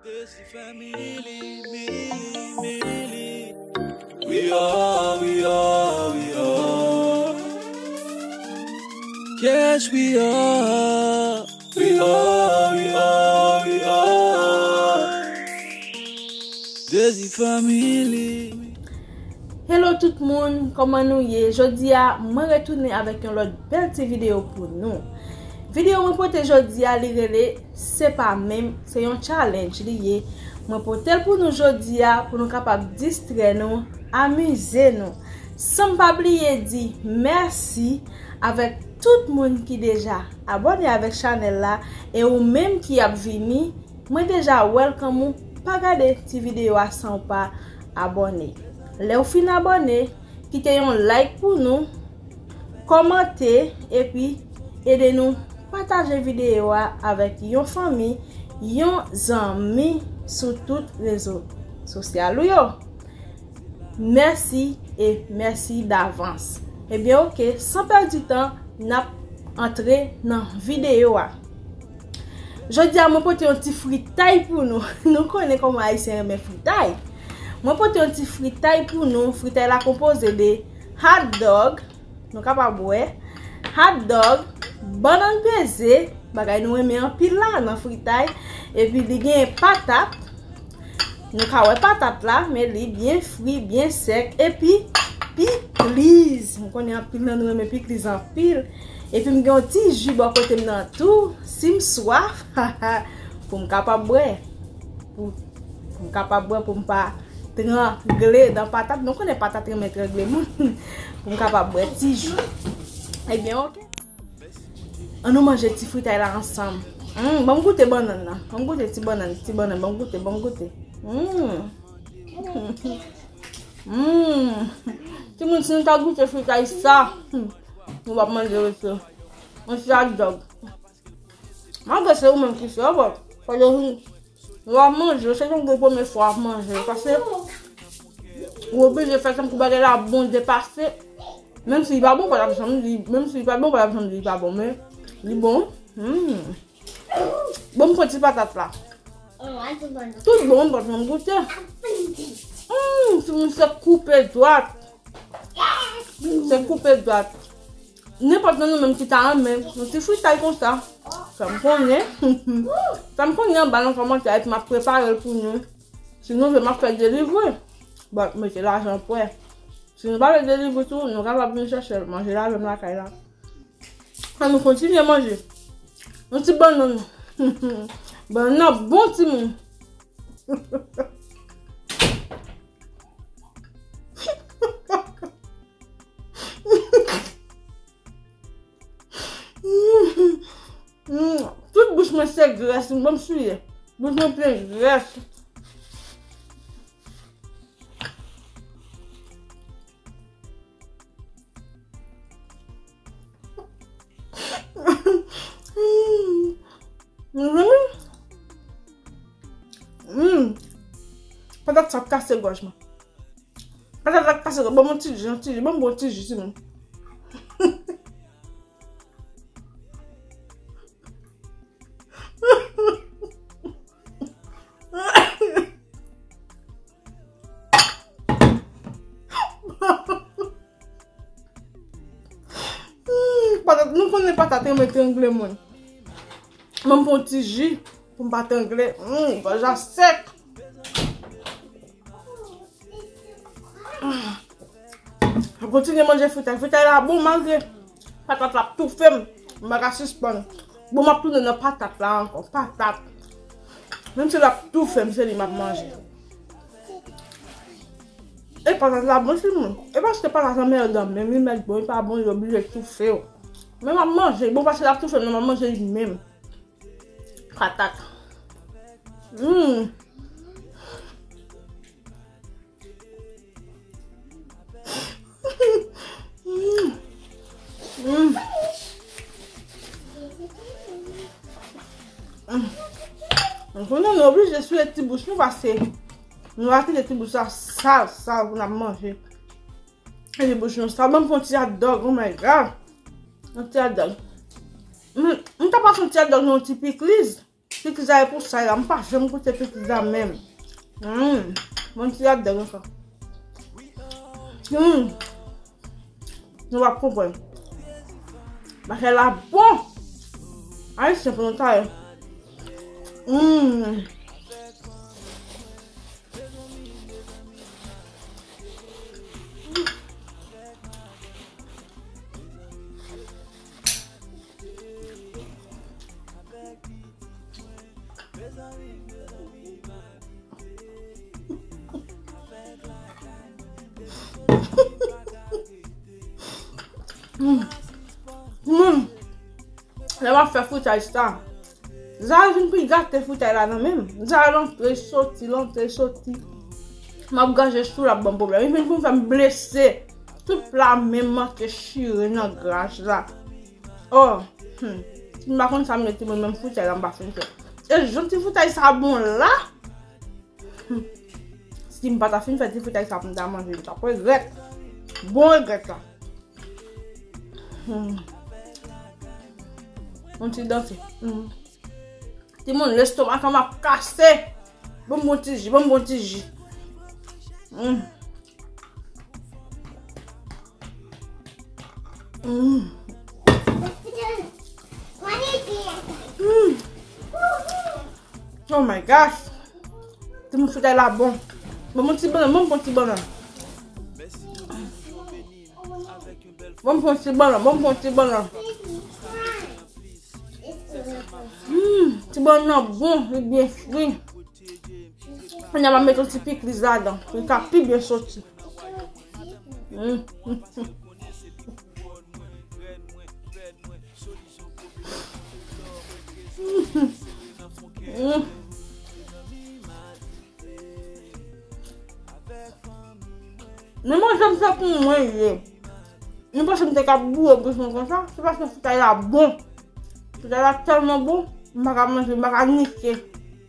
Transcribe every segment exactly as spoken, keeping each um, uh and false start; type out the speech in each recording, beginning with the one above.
Desi Family, Mili, Mili. We are, we are, we are. Yes, we are. We are, we are, we are. Desi Family. Hello tout moun, kòman nou ye? Jodi a, mwen retounen avèk yon lòt bèl ti videyo pou nou. Videyo mwen pote jodi a, li rele Se pa menm, se yon challenge li ye. Mwen pote l pou nou jodi a, pou nou kapab distrè nou, amize nou. San m pa bliye di mèsi avèk tout moun ki deja abòne avèk chanèl la, e ou menm ki ap vini, mwen deja welcome ou, pa gade ti videyo a san w pa abòne. Lè w fin abòne, kite yon like pou nou, kòmante, epi ede nou pataje videyo a avèk yon fanmi, yon zanmi sou tout rezo sosyal ou yo. Mèsi e mèsi davans. Ebyen, oke, san pèdi tan, n ap antre nan videyo a. Jodi a, mwen pote yon ti fritay pou nou. Nou konnen kòman Ayisyen renmen fritay. Mwen pote yon ti fritay pou nou. Fritay la konpoze de hot dog, nou kapab wè, hot dog, bannann peze, bagay nou renmen anpil la nan fritay, epi li gen patat. Nou ka wè patat la, men li byen fri, byen sèk, epi pikliz. M konnen anpil nan nou renmen pikliz anpil. Epi m gen yon ti ji bò kote m nan tou. Si m swaf, pou m kapab bwè. Pou, pou m kapab bwè, pou m pa trangle dan patat. Nou konnen patat renmen trangle moun. Pou m kapab bwè ti ji. Ebyen, oke. An nou manje ti fritay la ansanm. Mm, ban m goute bannann nan. Ban m goute ti bannann, ti bannann, ban m goute, ban m goute. Mm. Mm. Timoun, si nou ta goute fritay sa, hmm, nou p ap manje rete. Yon ti hot dog. Malgre se ou menm ki fè, bon, fò yo vin, w ap manje, se yon gwo premye fwa w ap manje, paske ou oblije fè tankou bagay la bon depase. Menm si li pa bon, w pa t ap janm di, menm si li pa bon, w pa t ap janm di li pa bon, men li bon. Hmm. Bon, m pran ti patat la. Tout bon, m pa t janm goute. Hmm, timoun, se koupe dwat. Se koupe dwat. Nenpòt nan nou menm ki ta renmen yon ti fritay konsa, fè m konnen. Fè m konnen anba nan kòmantè epi m ap prepare l pou nou. Si nou vle, m ap fè delivery. But mete lajan prè. Si nou pa vle delivery tou, nou kapab vin chèche l, manje l avè m lakay la. An nou kontinye manje. Yon ti bannann. Bannann nan bon, timoun. Mm, tout bouch mwen se grès, m ban m siye. Bouch mwen plen grès. Mm. Mm. Patat sa ap kase gòj mwen. Patat la ap kase gòj. Ban m yon ti ji, yon ti ji. Ban m bon ti ji, timoun. Patat, nou konnen patat renmen trangle moun. Ban m pran ti ji pou m pa trangle. Mm, gòj la sèk. Mwen kontinye manje fritay. Fritay la bon malgre patat la ap toufe m. M pa ka sispann. Bon, m ap tounen nan patat la ankò. Patat. Menm si l ap toufe m, se li m ap manje. E patat la bon, timoun. E paske patat la mèt dan menm, li mèt bon, li pa bon, li oblije toufe w. Men m ap manje, bon, paske l ap toufe m, men m ap manje li menm. Patat. Mm. Mm. Mm. Mm. Donk, nou oblije swiye ti bouch nou, paske nou va kite ti bouch la sal, sal pou n ap manje. E ti bouch nou sal. Ban m pran ti hot dog, oh my God. Yon ti hot dog. M, m ta pase yon ti hot dog nan yon ti pikliz. Pikliz la e pou sa la. M pa janm goute pikliz la menm. Mm. Bon, ti hot dog ankò. Mm. Nou p ap konprann. Bagay la bon. Ayisyen pou nou ta ye. Mm. Mm. Mm. Lè m ap fè fritay sa, Zara vin pi gate fritay la nan men m. Zara l antre, l soti, l antre, l soti. M ap gaje sou l ap ban m pwoblèm. Li vin pou m fè m blese. Tout pla men m manke chire nan graj la. Oh, hmm. Si m pa konn sa m gen timoun, menm fritay la m pa fin fè. E jan ti fritay sa bon la. Hmm. Si m pa ta fin fè ti fritay sa pou m ta manje, m t ap regrèt. Bon regrèt la. Hmm. Yon ti danse. Hmm. Timoun, lestomak an m ap kase. Ban m bon ti ji, ban m bon ti ji. Hmm. Mm. Mm. Oh my gosh. Ti mouch fritay la bon. Bon, bon ti bannann, bon, bon ti bannann. Bon, bon ti bannann, bon, bon ti bannann. Mm, ti bannann nan bon, li byen fri. Kounye a m ap met yon ti pikliz ladan pou li ka pi byen soti. Mm. Mm. Men manje m fè pou mwen ye. Nou panse m te ka boure bouch mwen konsa? Se paske fritay la bon. Fritay la tèlman bon, m pa ka manje, m pa ka nike.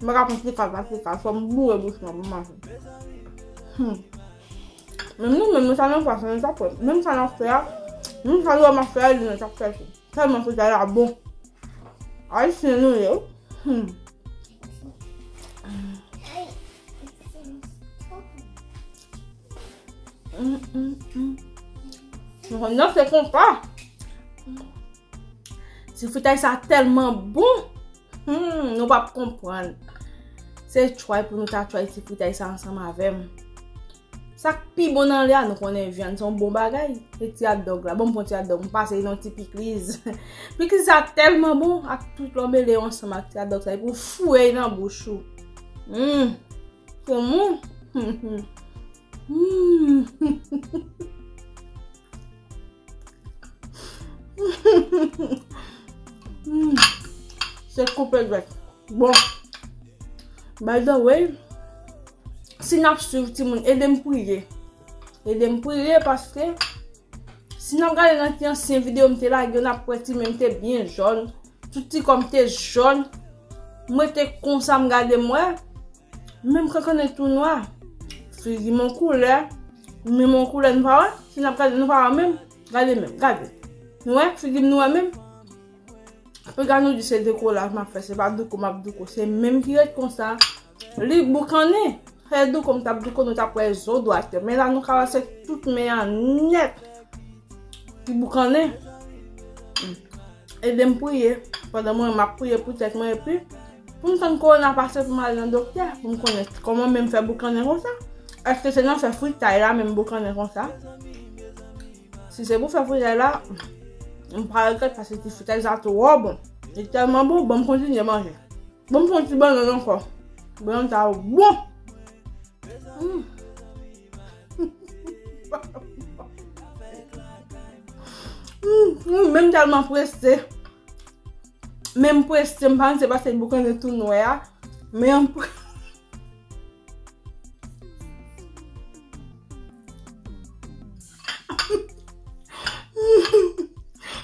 M pa ka pran ti kal pa ti kal, fò m boure bouch mwen pou m manje. Hmm. Menm nou, menm nou sa nan fwa, sa nou t ap fè. Menm sa n ap fè a, menm sa nou wè m ap fè a, li nou t ap fè tou. Tèlman fritay la bon. Ayisyen nou ye, wi. Hmm. Mm, mm, mm. Nou konn nan se konpa. Ti fritay sa tèlman bon. Hmm, nou p ap konprann. Se try pou nou ta try ti fritay sa ansanm avè m. Sa k pi bon nan li a, nou konnen vyann se yon bon bagay. E ti hot dog la, bon, m pran ti hot dog, m pase nan ti pikliz. Pikliz sa tèlman bon, ak tout lè w mele yo ansanm ak ti hot dog sa, epi w foure nan bouch ou. Hmm. Se bon. Hmm. Hmm. Se koupe dwèt. Bon. By the way, si n ap swiv timoun, ede m priye. Ede m priye paske si n ap gade nan ti ansyen videyo m te lage yo, n ap wè ti men m te byen jòn. Tout ti kò m te jòn. M rete konsa, m gade, m wè. Menm kankannen tou nwa. Figi m yon koulè. Men m yon koulè, nou pa wè? Si n ap gade, nou pa wè menm? Gade menm, gade. Nou wè? Figi m nou wè menm? Piga nou di se dekolaj m ap fè, se pa douko m ap douko. Se menm ki ret konsa. Li boukannen. Fè douko m t ap douko, nou t ap wè zo dwat yo. Men la, nou ka wè se tout men an nèt ki boukannen. Hmm. Ede m priye. Pandan mwen, m ap priye pou tèt mwen, epi pou m tann kowona pase pou m al nan doktè, pou m konnen kòman men m fè boukannen konsa. Èske se nan fè fritay la menm boukannen konsa? Si se pou fè fritay la, m pa regrèt paske ti fritay sa twò bon. Li tèlman bon, ban m kontinye manje. Ban m pran ti bannann ankò. Bannann sa yo bon. Mm. Mm, mm, men m tèlman prese. Men m prese, m pa konn se paske boukannen tou nwè a. Men m pre-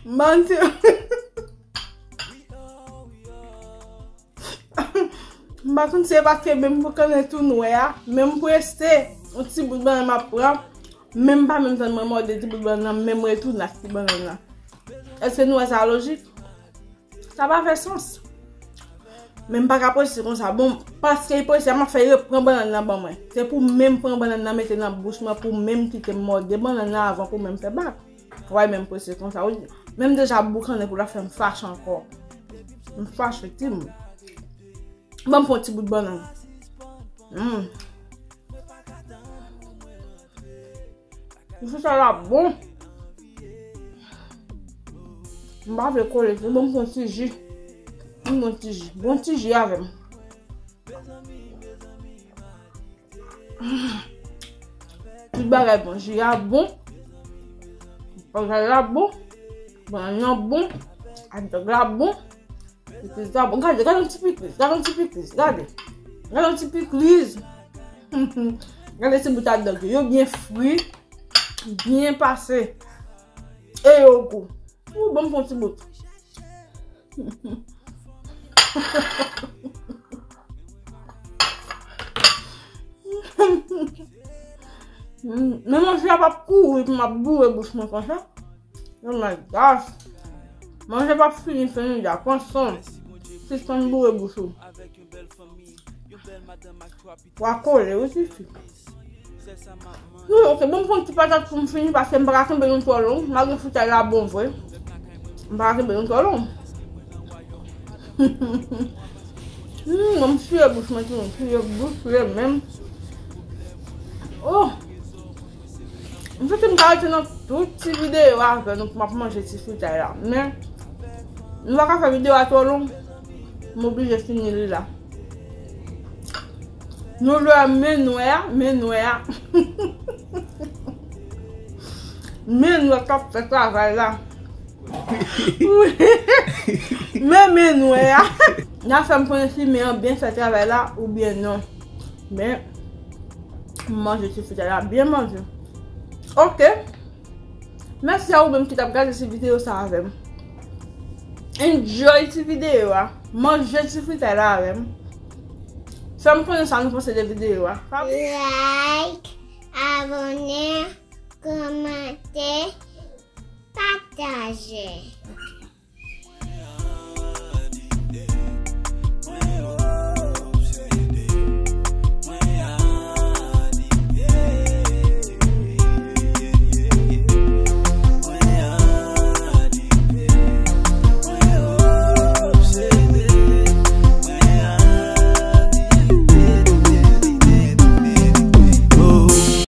Manti. M pa konn si se paske menm pou kannen tou nwè a, menm pou este, yon ti bout bannann m ap pran, menm pa menm tann mwen mòde ti bout bannann nan, menm retounen ak ti bannann nan. Èske nou wè sa lojik? Sa pa fè sans. Men m pa ka prese konsa. Bon, paske li prese a, m ap fè li reprann bannann nan ban mwen. Se pou menm pran bannann nan mete nan bouch mwen, pou menm kite m mòde bannann nan avan pou menm fè bak. Wè, menm prese konsa, wi. Menm deja boukannen pou l ap fè m fache ankò. M fache, ti moun. Ban m pran ti bout bannann. Hmm. Ti fritay la bon. M pa vle kole, se bon, m pran ti ji. M pran ti ji. Bon ti ji avè m. Tout bagay bon. Ji a bon. Bagay la bon. Bannann nan bon. Atdog la bon. Pikliz la bon. Gade, gade yon ti pikliz. Gade yon ti pikliz. Gade. Gade yon ti pikliz. Gade ti bout atdog yo. Yo byen fri. Byen pase. E yo gou. Ou ban m pran ti bout. Men manje a p ap kouri pou m ap boure bouch mwen konsa. Oh my gosh. Manje p ap fini, fini deja. Pran san w. Sispann boure bouch ou. W a kole, wi, tifi. Wi, ok, bon, m pran ti patat pou m fini, paske m pa ka kenbe nou twò long. Malgre fritay la bon vre. M pa ka kenbe nou twò long. Hmm, bon, m siye bouch mwen, tou, m siye bouch, siye menm. Oh! M santi m ka rete nan tout ti videyo a avè nou pou m ap manje ti fritay la. Men, nou pa ka fè videyo a twò long. M oblije fini li la. Nou jwe men nwè a, men nwè a. Men nwè k ap fè travay la. Wi. Men men nwè a. N a fè m konnen si men an byen fè travay la oubyen non. Men, m manje ti fritay la, byen manje. Ok. Mèsi a ou menm ki t ap gade ti videyo sa avè m. Enjoy ti videyo a. Manje ti fritay la avè m. Fè m konnen sa nou panse de videyo a. Like, abòne, kòmante, pataje.